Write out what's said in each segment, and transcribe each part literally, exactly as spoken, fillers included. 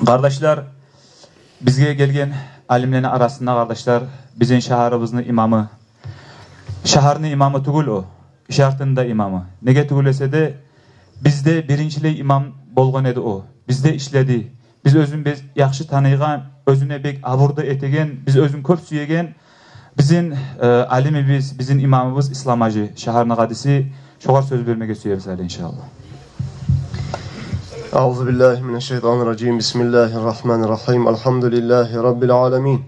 Къардашлар, бизге гелген алимлени арасында, къардашлар, бизин шагьарыбызны имамы, шагьарны имамы тюгюл о, Ишартны да имамы. Неге тюгюл эсе де, бизде биринчилей имам болгъан эди о. Бизде ишледи. Биз оьзюн бек яхшы таныйгъан, оьзюне бек абур да этеген, биз оьзюн кёп сюеген бизин, э, алимибиз, бизин имамыбыз Ислам-гьажи, шагьарны къадиси, шогъар сёз бермеге сюебиз гьали, иншааллагь. أعوذ بالله من الشيطان الرجيم. بسم الله الرحمن الرحيم. الحمد لله رب العالمين.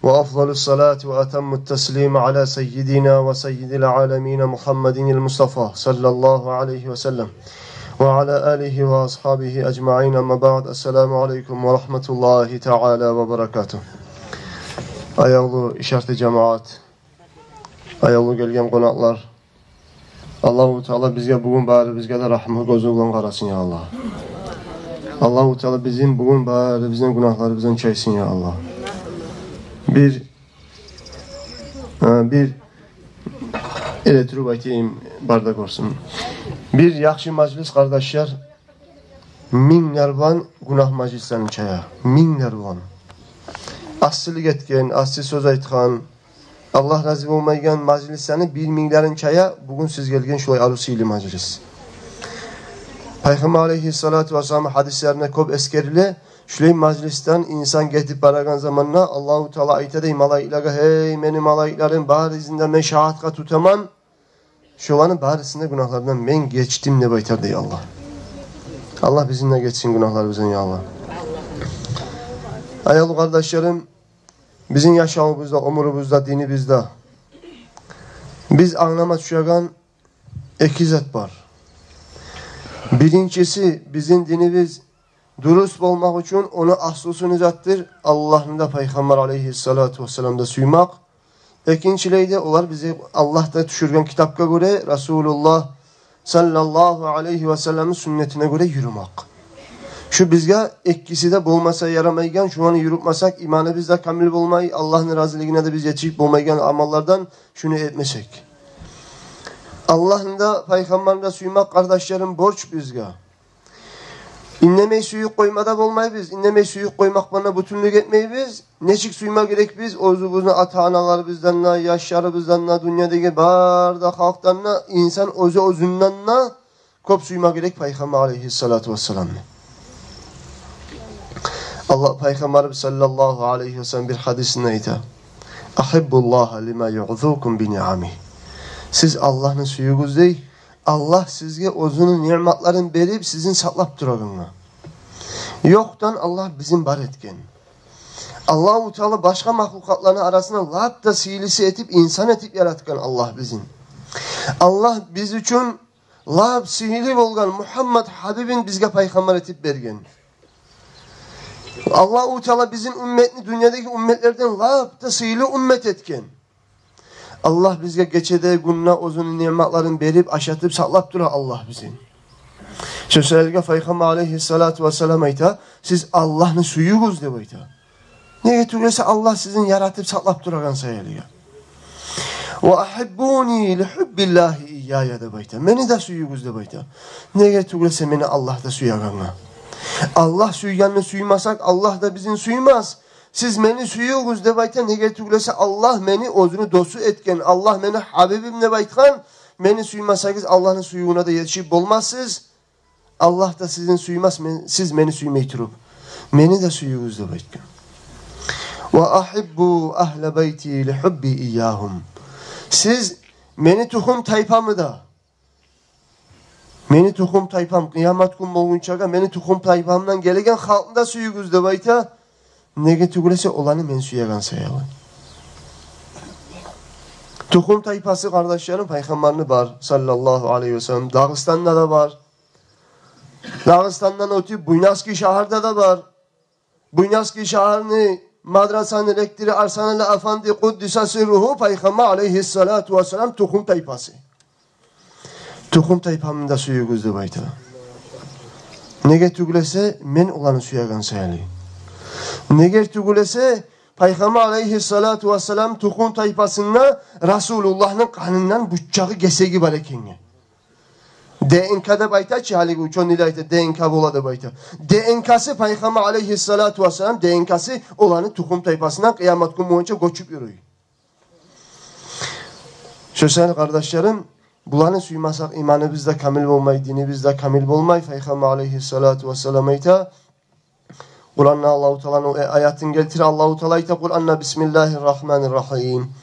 وأفضل الصلاة وأتم التسليم على سيدنا وسيد العالمين محمد المصطفى صلى الله عليه وسلم وعلى آله وأصحابه أجمعين. أما بعد. السلام عليكم ورحمة الله تعالى وبركاته. Аявлу Ишарты жамаат, аявлу гелген къонакълар, Аллагьу Таала бизге бугюн барыбызгъа да рагьму гёзю булан къарасын, я Аллагь. Аллагьу Таала бизин бугюн барыбызны гюнагьларыбыздан чайсын, я Аллагь. Бир, э, бир эретуруп айтайым, бар да гёрсюн. Бир яхшы мажлис, къардашлар, минглер булан гюнагь мажлислерин чая. Минглер булан. Асилик этген, аси сёз айтгъан, Аллагь рази болмайгъан мажлислени бир минглерин чая бугюн сиз гелген шулай арив сыйлы мажлис. Пайхаммар алейгьиссалату вассалам гьадислеринде кёп эсгериле, шулай мажлисден инсан гетип барагъан заманда Аллагьу Таала айта дей малайиклеге: «Гьей, мени малайиклерим, барыгъызны да мен шагьатгъа тутаман, шоланы барысыны гюнагьларындан мен гечдим», — деп айтар дей Аллагь. Аллагь бизин де гечсин гюнагьларыбыздан, я Аллагь. Аявлу къардашларым, бизин яшавубузда, оьмюрюбюзде, динибизде биз англама тюшеген эки зат бар. Биринчиси, бизин динибиз дурус болмакъ учун ону аслусу не затдыр? Аллагьны да, Пайхаммар алейгьиссалату вассаламны да сюймек. Экинчилей де, олар бизге Аллагь да тюшюрген китапгъа гёре, Расулуллагь саллаллагьу алейгьи вассаламны сюннетине гёре юрюмек. Шу бизге экиси де болмаса ярамайгъан, шуланы юрютмесек, иманыбыз да камил болмай, Аллагьны разилигине де биз етишип болмайгъан амаллардан шуну этмесек. Аллагьны да, Пайхаммарны да сюймек, къардашларым, борч бизге. Индемей сююп къойма да болмайбыз, индемей сююп къоймакъ булан бютюнлюк этмейбиз. Нечик сюйме герекбиз? Оьзюбюзню ата-аналарыбыздан да, яшларыбыздан да, дюньядагъы бары да халкъдан да, инсан оьз-оьзюнден де кёп сюйме герек Пайхаммар алейгьиссалату вассаламны. Аллагь, Пайхаммарыбыз саллаллагьу алейгьи вассалам бир гьадисинде айта: «Агьиббуллагьа лима югъизукум би ниамигь». Сиз Аллагьны сююгюз дей, Аллагь сизге оьзюню ниъматларын берип, сизин сакълап турагъангъа. Ёкъдан Аллагь бизин бар этген. Аллагьу Таала башгъа махлукъатланы арасында лап да сыйлысы этип, инсан этип яратгъан Аллагь бизин. Аллагь биз учун лап сыйлы болгъан Мугьаммат гьабибин бизге пайхаммар этип берген. Аллагьу Таала бизин умметни дюньядагъы умметлерден лап да сыйлы уммет этген. Аллагь бизге гечеде, гюнде оьзюню ниъматларын берип, ашатып, сакълап тура Аллагь бизин. Шо саялы Пайхаммар алейгьиссалату вассалам айта: «Сиз Аллагьны сююгюз», — деп айта. Неге тюгюл эсе Аллагь сизин яратып, сакълап турагъан саялы. «Ва агьиббуни ли гьуббиллагьи ийяя», — деп айта. «Мени де сююгюз», — деп айта. Неге тюгюл эсе мени Аллагь да сюегенге. Аллагь сюйгенни сюймесек, Аллагь да бизин сюймес. «Сиз мени сююгюз», — деп айта. Неге тюгюл эсе Аллагь мени оьзюню досу этген, Аллагь мени гьабибим деп айтгъан. Мени сюймесегиз, Аллагьны сюювюне де етишип болмассыз. Аллагь да сизин сюймес, мен, сиз мени сюймей туруп. «Мени де сююгюз», — деп айтгъан. «Ва агьиббу агьла байти ли гьубби ийягьум». Сиз мени тухум-тайпамны да, мени тухум-тайпам, къыямат гюн болгъунчагъа мени тухум-тайпамдан гелеген халкъны да сююгюз деп айта. Неге тюгюл эсе оланы мен сюеген саялы. Тухум-тайпасы, къардашларым, пайхаммарны бар, саллаллагьу алейгьи ва саллам. Дагъыстанда да бар. Дагъыстандан оьтюп, Буйнакский шагьарда да бар. Буйнакский шагьарны мадрасаны ректору Арсаналы афанди, къуддиса сирругьу, Пайхаммар алейгьиссалату вассалам тухум-тайпасы. «Тухум-тайпамны да сююгюз», — деп айта. Неге тюгюл эсе мен оланы сюеген саялы. Неге тюгюл эсе Пайхаммар алейгьиссалату вассалам тухум-тайпасында Расулуллагьны къанындан буччагъы, гесеги бар экенге. Д Н К деп айта чы, гьалиги учёныйлар айта, Д Н К бола деп айта. Д Н К-сы Пайхаммар алейгьиссалату вассалам, Д Н К-сы оланы тухум-тайпасына къыямат гюн боюнча гёчюп юрюй. Шо саялы, къардашларым, буланы сюймесек, иманыбыз да камил болмай, динибиз де камил болмай. Пайхаммар алейгьиссалату вассалам айта, Къуранда Аллагьу Тааланы о аятын гелтире, Аллагьу Таала айта Къуранда: بسم الله الرحمن الرحيم.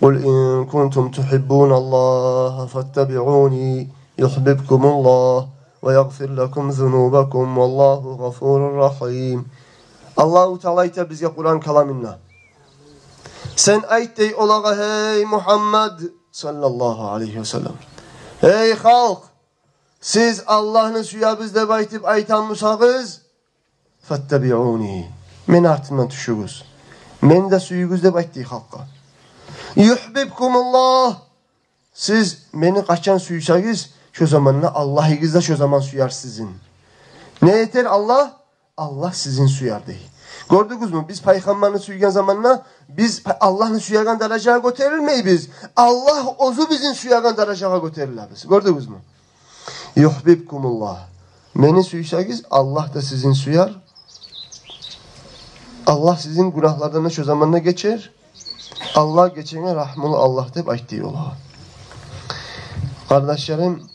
قل إن كنتم تحبون الله فاتبعوني يحببكم الله ويغفر لكم ذنوبكم والله غفور رحيم. Аллагьу Таала айта бизге Къуран каламында: сен айт, дей, олагъа, гьей Мугьаммад саллаллагьу алайгьи ва саллам: гьей халкъ, сиз Аллагьны сюебиз деп айтып айтгъан бусагъыз, فاتبعوني, мени артымдан тюшюгюз, мени де сююгюз деп айт, дей, халкъгъа. يحببكم الله, сиз мени къачан сюйсегиз, шо заманда Аллагьыгъыз да шо заман сюер сизин. Не этер Аллагь? Аллагь сизин сюер, дей. Гёрдюгюзмю? Биз Пайхаммарны сюйген заманда биз пай-, Аллагьны сюеген даражагъа гётерилмейбиз. Аллагь оьзю бизин сюеген даражагъа гётерилебиз. Гёрдюгюзмю? يحببكم الله. Мени сюйсегиз, Аллагь да сизин сюер. Аллагь сизин гюнагьлардан да шо заманда гечер. Аллагь гечеген, рагьмулу Аллагь деп айт, дей, олагъа. Къардашларым,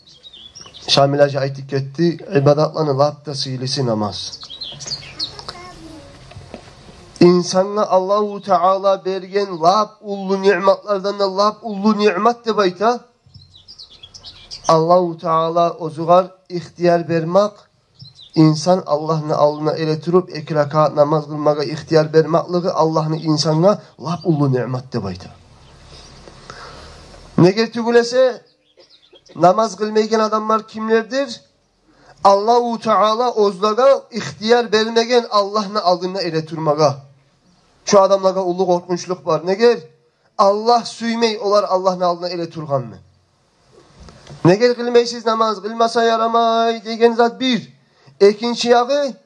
Шамил-гьажи айтып гетди, ибадатланы лап да сыйлысы намаз. Инсангъа Аллагьу Таала берген лап уллу ниъматлардан да лап уллу ниъмат деп айта Аллагьу Таала оьзюгер ихтияр бермек, инсан Аллагьны алдына эре туруп эки ракаат намаз къылмагъа ихтияр бермеклиги Аллагьны инсангъа лап уллу ниъмат деп айта. Неге тюгюл эсе, намаз къылмайгъан адамлар кимлердир? Аллагьу Таала оьзлеге ихтияр бермеген Аллагьны алдына эре турмагъа. Шо адамлагъа уллу къоркъунчлукъ бар. Неге? Аллагь сюймей олар Аллагьны алдына эре тургъанны. Неге къылмайсыз намаз, къылмаса ярамай деген зат бир. Экинчи ягъы,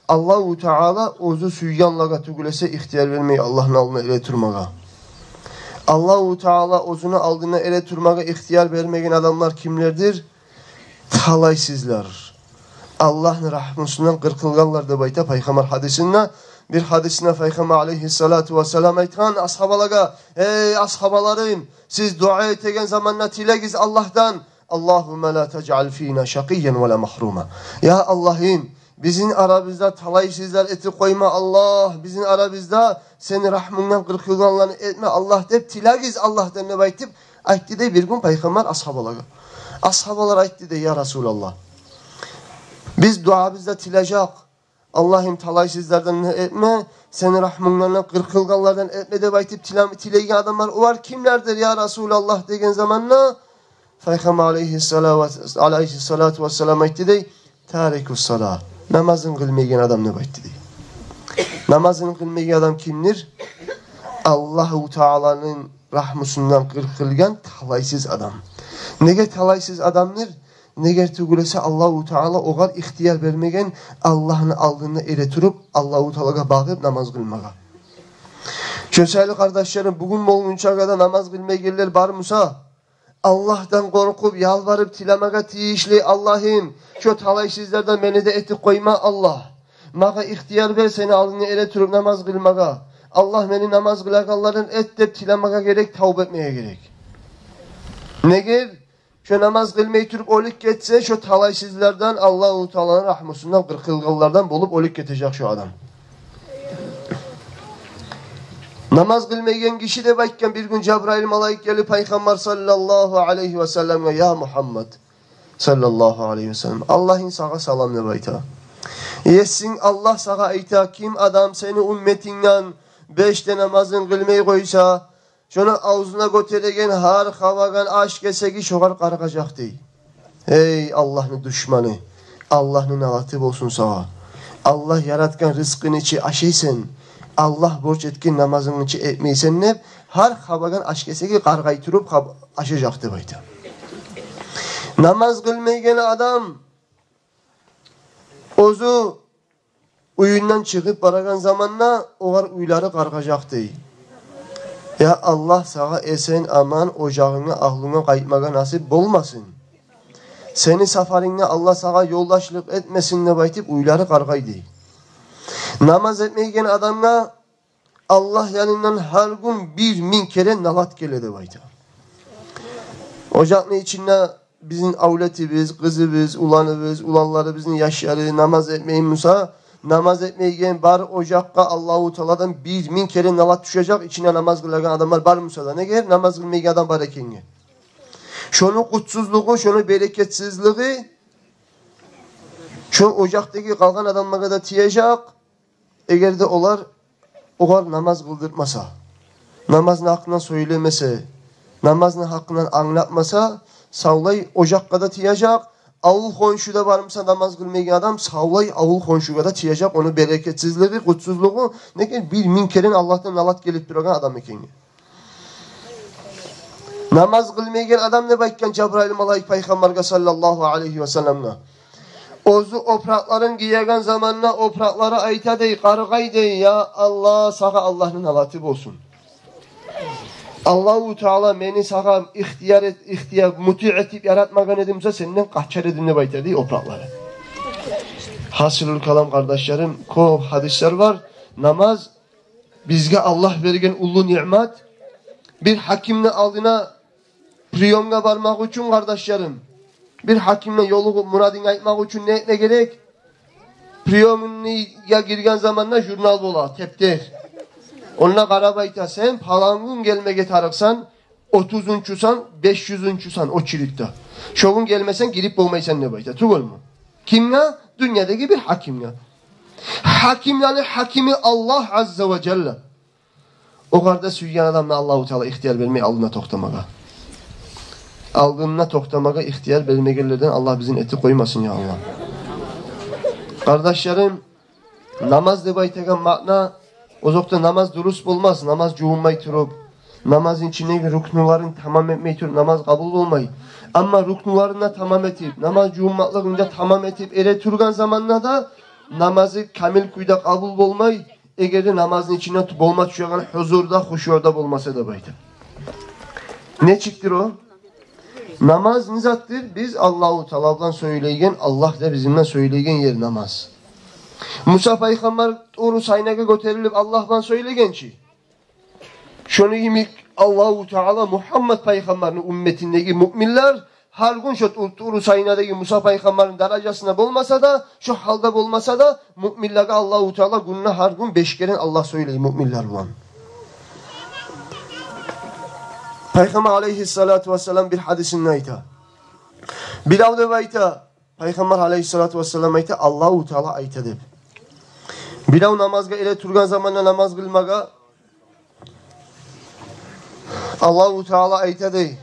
Аллагьу Таала оьзю сюйгенлеге тюгюл эсе ихтияр бермей Аллагьны алдына эре турмагъа. Аллагьу Таала оьзюню алдына эре турмагъа ихтияр бермеген адамлар кимлердир? Талайсызлар. Аллагьны рагьмусундан къыркъылгъанлар деп айта Пайхаммар гьадисинде. Бир гьадисинде Пайхаммар алайгьиссалату вассалам айтгъан асгьабалагъа: «Эй асгьабаларым, сиз дуа этеген заманда тилегиз Аллагьдан: اللهم لا تجعل فينا شقيا ولا محروما. Я Аллагьым, бизин арабызда талайсызлар этип къойма, Аллагь, бизин арабызда сени рагьмунгдан къыркъылгъанланы этме, Аллагь», — деп тилегиз Аллагьдан деп айтып айтды дей бир гюн Пайхаммар асгьабалагъа. Асгьабалар айтды дей: «Я Расулаллагь, биз дуабызда тилежек: Аллагьым, талайсызлардан этме, сени рагьмунгдан къыркъылгъанлардан этме деп айтып тиле-, тилейген адамлар олар кимлердир, я Расулаллагь?» — деген заманда Пайхаммар алайгьиссалату ва-, алайгьиссалату вассалам айтды дей: «تارك الصلاة, намазын къылмайгъан адам», — деп айтды дей. Намазын къылмайгъан адам кимдир? Аллагьу Тааланы рагьмусундан къыркъылгъан талайсыз адам. Неге талайсыз адамдыр? Неге тюгюл эсе Аллагьу Таала огъар ихтияр бермеген Аллагьны алдында эре туруп, Аллагьу Таалагъа багъып намаз къылмагъа. Шо саялы, къардашларым, бугюн болгъунчагъа да намаз къылмайгъанлар бар буса, Аллагьдан къоркъуп, ялбарып тилемеге тийишли: «Аллагьым, шо талайсызлардан мени де этип къойма, Аллагь. Магъа ихтияр бер сени алдынгда эре туруп намаз къылмагъа. Аллагь, мени намаз къылагъанлардан эт», — деп тилемеге герек, тавба этмеге герек. Неге? Шо намаз къылмай туруп оьлюп гетсе, шо талайсызлардан, Аллагьу Тааланы рагьмусундан къыркъылгъанлардан болуп оьлюп гетежек шо адам. Намаз къылмайгъан гиши деп айтгъан бир гюн Жабрайыл малайик гелип Пайхаммар саллаллагьу алайгьи ва салламгъа: «Я Мугьаммад саллаллагьу алайгьи ва саллам, Аллагьынг сагъа салам», — деп айта. «Есинг Аллагь сагъа айта: ким адам сени умметингден беш де намазын къылмай къойса, шону авзуна гётереген гьар хабагъан аш кесеги шогъар къаргъажакъ», — дей. Эй Аллагьны душманы, Аллагьны налаты болсун сагъа. Аллагь яратгъан рызкъыны чы ашайсан, Аллагь борч этген намазынгны чы этмейсен деп, гьар хабагъан аш кесеги къаргъай туруп хаб-, ашажакъ деп айта. Намаз къылмайгъан адам оьзю уьюнден чыгъып барагъан заманда огъар уьйлери къаргъажакъ дей. Я Аллагь, сагъа эсен-аман ожагъынга, агьлюнге къайтмагъа насип болмасын. Сени сапарынгда Аллагь сагъа ёлдашлыкъ этмесин деп айтып, уьйлери къаргъай дей. Намаз этмейген адамгъа Аллагь янындан гьар гюн бир минг керен налат геле деп айта. Ожакъны ичинде бизин авлетибиз, къызыбыз, уланыбыз, уланларыбызны яшлары намаз этмей буса, намаз этмейген бар ожакъгъа Аллагьу Тааладан бир минг керен налат тюшежек, ичинде намаз къылагъан адамлар бар буса да. Неге? Намаз къылмайгъан адам бар экенге. Шону къутсузлугъу, шону берекетсизлиги шо ожакъдагъы къалгъан адамлагъа да тиежек. Эгер де олар огъар намаз къылдыртмаса, намазны гьакъындан сёйлемесе, намазны гьакъындан англатмаса, савлай ожакъгъа да тиежек. Авул-хоншу да бар буса намаз къылмайгъан адам, савлай авул-хоншугъа да тиежек. Ону берекетсизлиги, къутсузлугъу, неге бир минг керен Аллагьдан налат гелип турагъан адам экенге. Намаз къылмайгъан адам деп айтгъан Жабрайыл малайик Пайхаммаргъа саллаллагьу алайгьи ва салламгъа. Оьзю опуракъларын гиеген заманда опуракълары айта дей, къаргъай дей: «Я Аллагь, сагъа Аллагьны налаты болсун. Аллагьу Таала мени сагъа ихтияр эт-, ихтияр, мутиъ этип яратмагъан эди буса, сенден къачар эдим», — деп айта дей опуракълары. Гьасилул калам, къардашларым, кёп гьадислер бар. Намаз бизге Аллагь берген уллу ниъмат. Бир гьакимни алдына приёмгъа бармакъ учун, къардашларым, бир гьакимге ёлугъуп мурадынгны айтмакъ учун не этме герек? Приёмныйге гирген заманда журнал бола, тептер. Онда къарап айта: «Сен палан гюн гелмеге тарыкъсан, отузунчусан, беш юзюнчюсен очередьде. Шо гюн гелмесенг, гирип болмайсан», — деп айта. Тюгюлмю? Кимге? Дюньядагъы бир гьакимге. Гьакимлени гьакими Аллагь азза ва жалла. Огъар да сюйген адамны Аллагьу Таала ихтияр бермей алдына токътамагъа. Алдына токътамагъа ихтияр бермегенлерден Аллагь бизин этип къоймасын, я Аллагь. Къардашларым, намаз деп айтагъан маъна, озокъда, намаз дурус болмас, намаз жувунмай туруп, намазны ичиндеги рукнуларын тамам этмей туруп, намаз къабул болмай. Амма рукнуларын да тамам этип, намаз жувунмакълыгъын да тамам этип эретургъан заманда да намазы камил кюйде къабул болмай, эгер де намазны ичинде ту-, болма тюшеген гьузурда, хушуъда болмаса деп айта. Нечикдир о? Намаз не затдыр? Биз Аллагьу Таала булан сёйлейген, Аллагь да бизин булан сёйлейген ер намаз. Муса пайхаммар Туру Сайнагъа гётерилип Аллагь булан сёйлеген чи. Шону йимик Аллагьу Таала Мугьаммат пайхаммарны умметиндеги муъминлер гьар гюн шо Тур-, Туру Сайнадагъы Муса пайхаммарны даражасына болмаса да, шо гьалда болмаса да, муъминлеге Аллагьу Таала гюнде гьар гюн беш керен Аллагь сёйлей муъминлер булан. Пайхаммар алайгьиссалату вассалам бир гьадисинде айта. Бирев деп айта, Пайхаммар алайгьиссалату вассалам айта, Аллагьу Таала айта деп. Бирев намазгъа эретургъан заманда намаз къылмагъа Аллагьу Таала айта дей: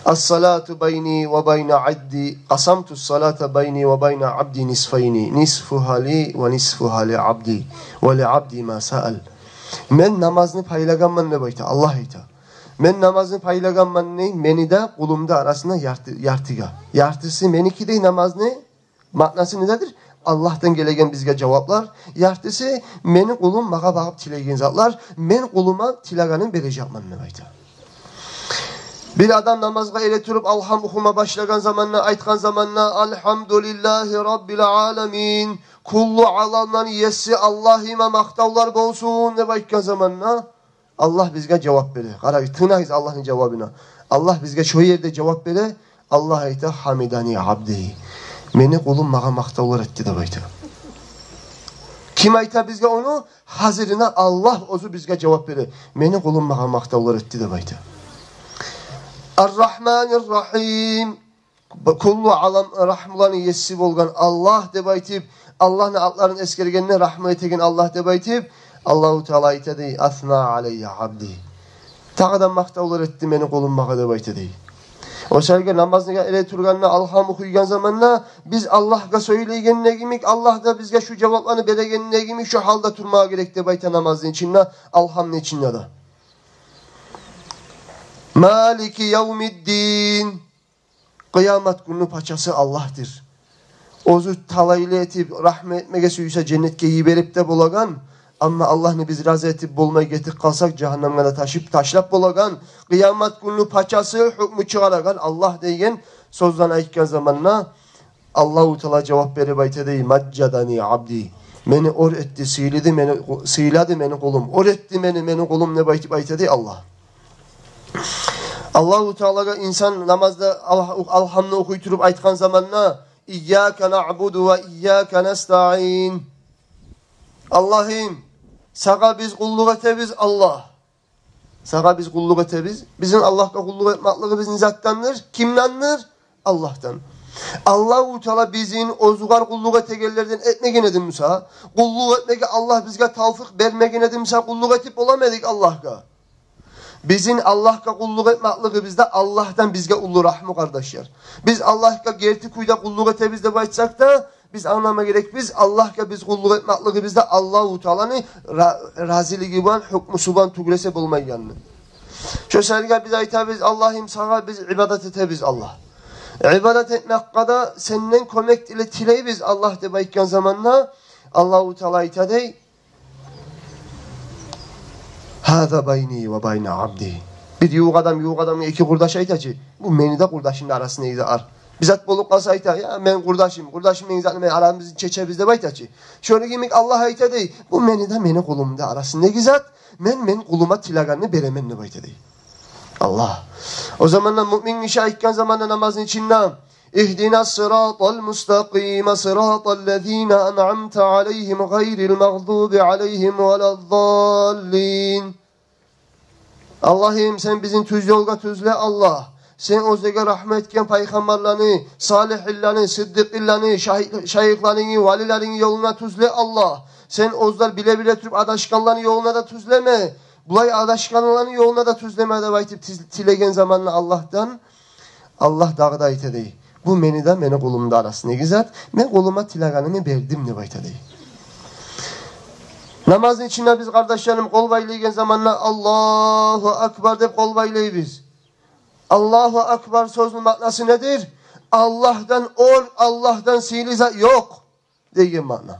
«Ас-салату байни ва байна абди, къасамту ас-салата байни ва байна абди нисфайни, нисфугьа ли ва нисфугьа ли абди, ва ли абди ма саал». Мен намазны пайлагъанман деп айта, Аллагь айта. Мен намазны пайлагъанман дей, мени де, къулумну да арасында ярты, яртыгъа. Яртысы меники дей намазны. Маънасы недедир? Аллагьдан гелеген бизге жаваплар, яртысы мени къулум магъа багъып тилейген затлар, мен къулума тилегенин бережекмен деп айта. Бир адам намазгъа эретуруп, алгьам охума башлагъан заманда, айтгъан заманда: «Алгьамдулиллагьи раббил аламин, кюллю аламланы еси Аллагьыма макътавлар болсун», — деп айтгъан заманда, Аллагь бизге жавап бере. Къарагъыз, тынглагъыз Аллагьны жавабына. Аллагь бизге шо ерде жавап бере. Аллагь айта: «Гьамидани абди. Мени къулум магъа макътавлар этди», — деп айта. Ким айта бизге ону? Гьазирине Аллагь оьзю бизге жавап бере. «Мени къулум магъа макътавлар этди», — деп айта. Ар-Рагьманир-Рагьим. Бу кюллю алам, рагьмуланы еси болгъан Аллагь деп айтып, Аллагьны атларын эсгергенде, рагьму этеген Аллагь деп айтып, Аллагьу Таала айта дей: «Асна алайя абди. Дагъы да макътавлар этди мени къулум магъа», — деп айта дей. О саялгъа намазгъа эретургъанда, алгьам охуйгъан заманда биз Аллагьгъа сёйлейгенде йимик, Аллагь да бизге шу жавапланы берегенде йимик, шу гьалда турмагъа герек деп айта намазны ичинде, алгьамны ичинде де. Малики явмиддин. Къыямат гюнню пачасы Аллагьдыр. Оьзю талайлы этип, рагьму этмеге сюйсе, женнетге йиберип де болагъан, Амма Аллагьны биз рази этип болмай гетип къалсакъ, жагьаннемге де ташып, ташлап болагъан, къыямат гюнню пачасы, гьукму чыгъарагъан Аллагь деген сёзлени айтгъан заманда, Аллагьу Таала жавап берип айта дей: «Мажжадани абди». Мени оьр этди, сыйлады мени, сыйлады мени къулум. Оьр этди мени, мени къулум деп айтып айта дей Аллагь. Аллагьу Таалагъа инсан намазда ал-, алгьамны охуй туруп айтгъан заманда: «Ийяка наъбуду ва ийяка настаъин». Аллагьым, сагъа биз къуллукъ этебиз, Аллагь. Сагъа биз къуллукъ этебиз. Бизин Аллагьгъа къуллукъ этмеклигибиз не затдандыр? Кимдендир? Аллагьдан. Аллагьу Таала бизин оьзюгер къуллукъ этегенлерден этмеген эди буса, къуллукъ этмеге Аллагь бизге тавфикъ бермеген эди буса, къуллукъ этип боламы эдик Аллагьгъа? Бизин Аллагьгъа къуллукъ этмеклигибиз де Аллагьдан бизге уллу рагьму, къардашлар. Биз Аллагьгъа герти кюйде къуллукъ этебиз деп айтсакъ да, биз англама герекбиз, Аллагьгъа биз къуллукъ этмеклигибиз де Аллагьу Тааланы ра-, разилиги булан, гьукмусу булан тюгюл эсе болмайгъанны. Шо саялы биз айтабыз: «Аллагьым, сагъа биз ибадат этебиз, Аллагь. Ибадат этмекге де сенден кёмек тиле-, тилейбиз, Аллагь», — деп айтгъан заманда, Аллагьу Таала айта дей: «Гьаза байни ва байна абди». Бир ювукъ адам ювукъ адамгъа, эки къурдаш айта чы: «Бу мени де къурдашымны арасындагъы зат». Бир зат болуп къалса, айта: «Я, мен къурдашым, къурдашым мени затны, мен арамызны чечебиз», — деп айта чы. Шону йимик Аллагь айта дей: «Бу мени де мени къулумну да арасындагъы зат, мен, мен къулума тилегенни беремен», — деп айта дей Аллагь. О заманда муъмин гиши айтгъан заманда намазны ичинде: «Игьдина сыратал мустакъима, сыратал лазина анъамта алайгьим, гъайрил магъдуби алайгьим валаддаллин». Аллагьым, сен бизин тюз ёлгъа тюзле, Аллагь. Сен оьзлеге рагьмат этген пайхаммарланы, салигьинлени, сыддикъинлени, шагьи-, шайыхларынгны, валилерини ёлуна тюзле, Аллагь. Сен оьзлер биле-биле туруп адашгъанланы ёлуна да тюзлеме, булай адашгъанланы ёлуна да тюзлеме деп айтып тиз-, тилеген заманда Аллагьдан, Аллагь дагъы да айта дей: «Бу мени де, мени къулумну да арасындагъы зат, мен къулума тилегенни бердим», — деп айта дей. Намазны ичинде биз, къардашларым, къол байлайгъан заманда «Аллагьу акбар» деп къол байлайбыз. «Аллагьу акбар» сёзню маънасы недир? Аллагьдан оьр, Аллагьдан сыйлы зат ёкъ деген маъна.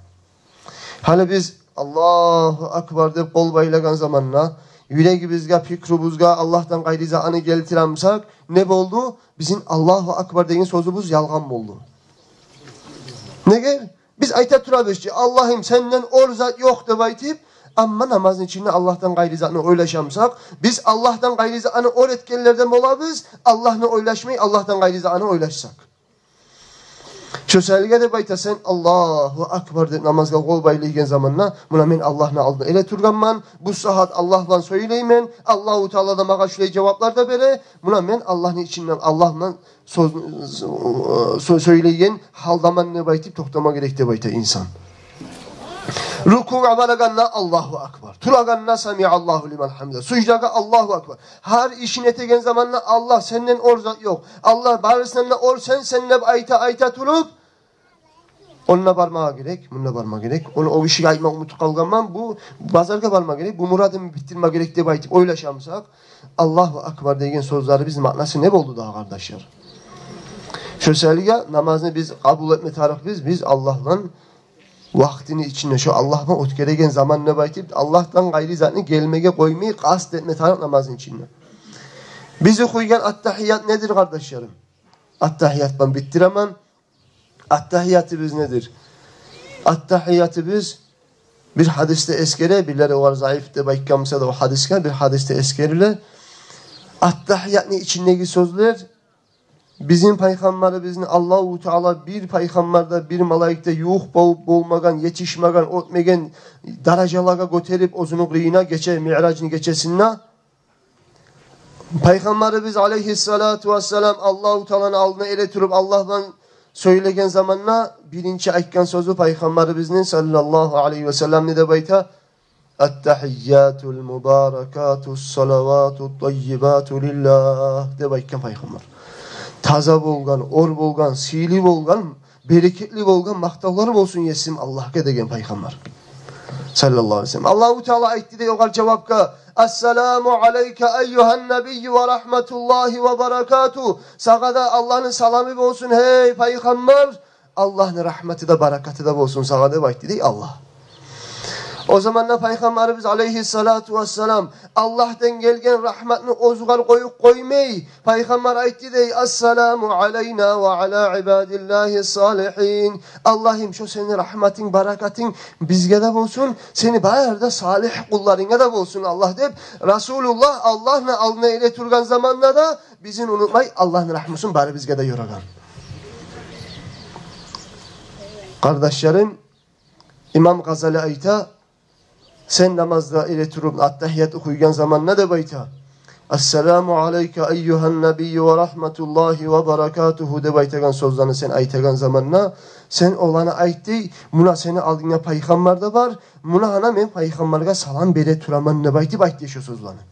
Гьали биз «Аллагьу акбар» деп къол байлагъан заманда, юрегибизге, пикрубузгъа Аллагьдан къайры затны гелтире бусакъ, не болду? Бизин «Аллагьу акбар» деген сёзюбюз ялгъан болду. Неге? Биз айта турабыз чы: «Аллагьым, сенден оьр зат ёкъ», — деп айтып, амма намазны ичинде Аллагьдан къайры затны ойлаша бусакъ, биз Аллагьдан къайры затны оьр этгенлерден болабыз, Аллагьны ойлашмай, Аллагьдан къайры затны ойлашсакъ. Шо саялы деп айта сен «Аллагьу акбар» деп намазгъа къол байлайгъан заманда: «Муна мен Аллагьны алдында эретургъанман, бу сагьат Аллагь булан сёйлеймен, Аллагьу Таала да магъа шулай жаваплар да бере, муна мен Аллагьны ичинде Аллагь булан сёз, сё-, сёйлейген гьалдаман», — деп айтып токътама герек деп айта инсан. Рукугъа барагъанда «Аллагьу акбар», турагъанда «Самиаллагьу лиман гьамида», суждагъа «Аллагьу акбар». Гьар ишин этеген заманда «Аллагь, сенден оьр зат ёкъ, Аллагь, барысындан да оьр сен, сен» деп айта-айта туруп, онда бармагъа герек, мунда бармагъа герек. Ону о гишиге айтмакъ унутуп къалгъанман. Бу базаргъа барма герек, бу мурадымны битдирме герек деп айтып ойлаша бусакъ, «Аллагьу акбар» деген сёзлерибизни маънасы не болду дагъы, къардашлар? Шо саялы намазны биз къабул этме тарыкъбыз, биз Аллагь булан вакътини ичинде, шо Аллагь булан оьтгереген заман деп айтып, Аллагьдан къайры затны гелмеге къоймай, къаст этме тарыкъ намазны ичинде. Биз охуйгъан аттагьият недир, къардашларым? Аттагьият булан битдиремен. Аттагьиятыбыз недир? Аттагьиятыбыз бир гьадисде эсгере, бирлери огъар заиф деп айтгъан буса да, о гьадисге бир гьадисде эсгериле. Аттагьиятны ичиндеги сёзлер бизин пайхаммарыбызны Аллагьу Таала бир пайхаммар да, бир малайик де ювукъ болуп болмагъан, етишмеген, оьтмеген даражалагъа гётерип, оьзюню къырыйына гече, Миъражны гечесинде Пайхаммарыбыз алайгьиссалату вассалам Аллагьу Тааланы алдына эретуруп, Аллагь булан сёйлеген заманда биринчи айтгъан сёзю Пайхаммарыбызны саллаллагьу алайгьи васалламны деп айта: «Аттагьиятул мубаракатус салаватут таййибату лиллагь», — деп айтгъан Пайхаммар. «Таза болгъан, оьр болгъан, сыйлы болгъан, берекетли болгъан макътавлар болсун Есим Аллагьгъа», — деген Пайхаммар саллаллагьу алайгьи васаллам. Аллагьу Таала айтды дей огъар жавапгъа: «Ассаламу алайка айюгьан набийю ва рахматуллагьи ва баракатугь». Сагъа да Аллагьны саламы болсун, гьей Пайхаммар, Аллагьны рагьматы да, баракаты да болсун сагъа, деп айтды дей Аллагь. О заманда Пайхаммарыбыз алайгьиссалату вассалам Аллагьдан гелген рагьматны оьзюгъар къоюп къоймай. Пайхаммар айтды дей: «Ассаламу алайна ва ала ибадиллагьи салигьин». «Аллагьым, шо сени рагьматынг, баракатынг бизге де болсун, сени бары да салигь къулларынга да болсун, Аллагь», — деп, Расулуллагь Аллагьны алдына эретургъан заманда да бизин унутмай, Аллагьны рагьмусун бары бизге де ёрагъан. Къардашларым, имам Гъазали айта: «Сен намазда эретуруп аттагьият охуйгъан заманда, — деп айта, — ассаламу алайка айюгьан набийю ва рагьматуллагьи ва баракатугьу деп айтагъан сёзлени сен айтагъан заманда, сен оланы айт дей, муна сени алдынгда Пайхаммар да бар, муна гьана мен Пайхаммаргъа салам бере тураман деп айтып айт дей шо сёзлени.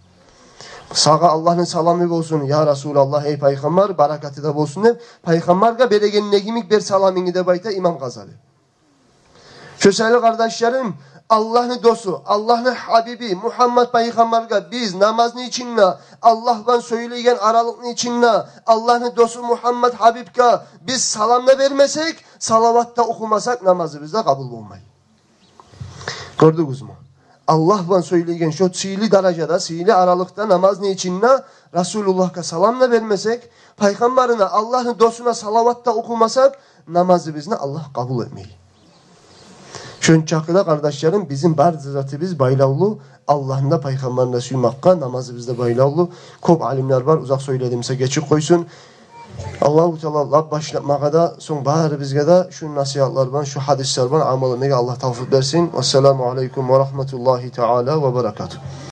Сагъа Аллагьны саламы болсун, я Расулаллагь, эй Пайхаммар, баракаты да болсун деп, Пайхаммаргъа берегенинг йимик бер саламынгны», — деп айта имам Гъазали. Шо саялы, къардашларым, Аллагьны досу, Аллагьны гьабиби Мугьаммат Пайхаммаргъа биз намазны ичинде, Аллагь булан сёйлейген аралыкъны ичинде Аллагьны досу Мугьаммат гьабибге биз салам да бермесек, салават да охумасакъ, намазыбыз да къабул болмай. Гёрдюгюзмю? Аллагь булан сёйлейген шо сыйлы даражада, сыйлы аралыкъда, намазны ичинде Расулуллагьгъа салам да бермесек, Пайхаммарына, Аллагьны досуна салават да охумасакъ, намазыбызны Аллагь къабул этмей. Шончакъы да, къардашларым, бизин бар затыбыз байлавлу Аллагьны да, Пайхаммарны да сюймекге намазыбыз да байлавлу. Кёп алимлер бар, узакъ сёйледим буса, гечип къойсун. Аллагьу Таала лап башлап магъа да, сонг барыбызгъа да шу насигьатлар булан, шу гьадислер булан амал этмеге Аллагь тавфикъ берсин. Вассаламу алайкум ва рагьматуллагьи таала ва баракатугь.